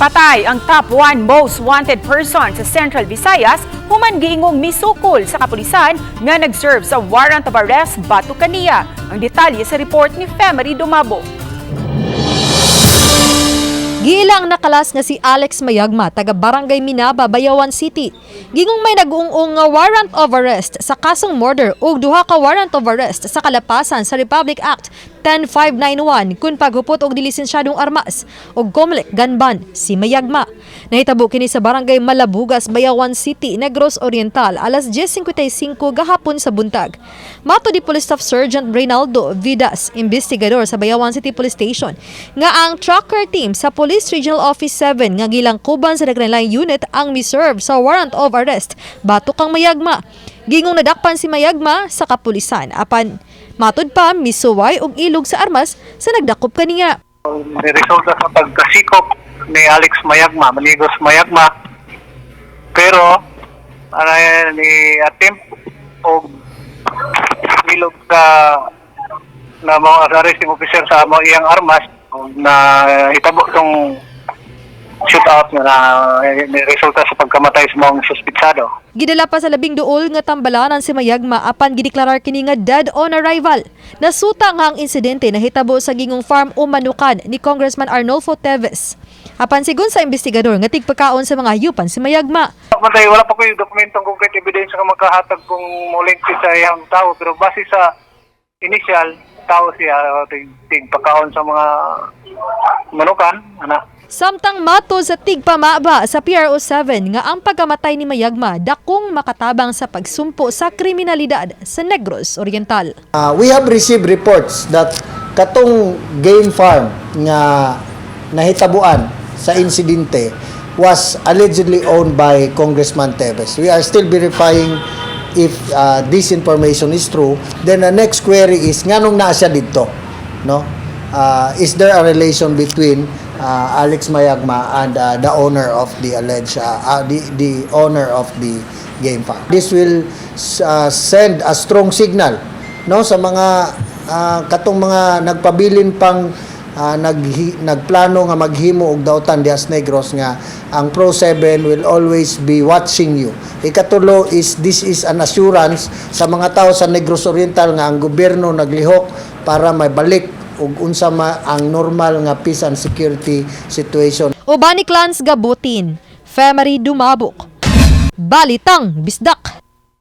Patay ang top 1 most wanted person sa Central Visayas human giingong misukol sa kapulisan nga nag-serve sa warrant of arrest batok kaniya. Ang detalye sa report ni Femery Dumabo. Giila ang nakalas nga si Alex Mayagma, taga Barangay Minaba, Bayawan City. Gingong may nag-uung nga warrant of arrest sa kasong murder ug duha ka warrant of arrest sa kalapasan sa Republic Act 10591 kun paghupot og dilisensyadong armas ug Comelec gun ban si Mayagma. Nahitabo kini sa Barangay Malabugas, Bayawan City, Negros Oriental, alas 10:55 gahapon sa buntag. Matod ni Police Staff Sergeant Reynaldo Vidas, investigador sa Bayawan City Police Station, nga ang tracker team sa Police Regional Office 7 nga gilangkuban sa Nagranline Unit ang miserve sa warrant of arrest batok kang Mayagma. Gingong nadakpan si Mayagma sa kapulisan apan matud pa misuway og ilog sa armas sa nagdakop kaniya. Resulta sa pagkasikop ni Alex Mayagma, Manigos Mayagma. Pero ano yan, ni attempt og ilog sa na mga arresting officer sa mga iyang armas na hitabo tong shootout nga na ni resulta sa pagkamatay sa mga suspitsado. Gidala pa sa labing duol nga tambalanan si Mayagma apan gideklarar kini nga dead on arrival. Nasuta nga ang insidente nahitabo sa gingong farm o manukan ni Congressman Arnolfo Teves. Apan sigon sa investigador nga tigpakaon sa mga hayupan si Mayagma. Matay, wala pa ko yung dokumentong concrete evidence nga makahatag kung mo-link sa iyang tao, pero base sa initial tao siya tig pagkaon sa mga manukan ana. Samtang mato sa tigpamaba sa PRO 7 nga ang pagkamatay ni Mayagma dakong makatabang sa pagsumpo sa kriminalidad sa Negros Oriental. We have received reports that katong game farm nga nahitabuan sa insidente was allegedly owned by Congressman Teves. We are still verifying if this information is true. Then the next query is nganong naa siya didto, no? Is there a relation between Alex Mayagma and the owner of the alleged the owner of the game farm? This will send a strong signal, no, sa mga katong mga nagpabilin pang nagplano nga maghimo og dautan diha sa Negros nga ang Pro 7 will always be watching you. Ikatulo is this is an assurance sa mga tao sa Negros Oriental nga ang gobyerno naglihok para maibalik ug unsa ma ang normal nga peace and security situation. Uban ni Clans Gabutin, Femery Dumabok. Balitang Bisdak.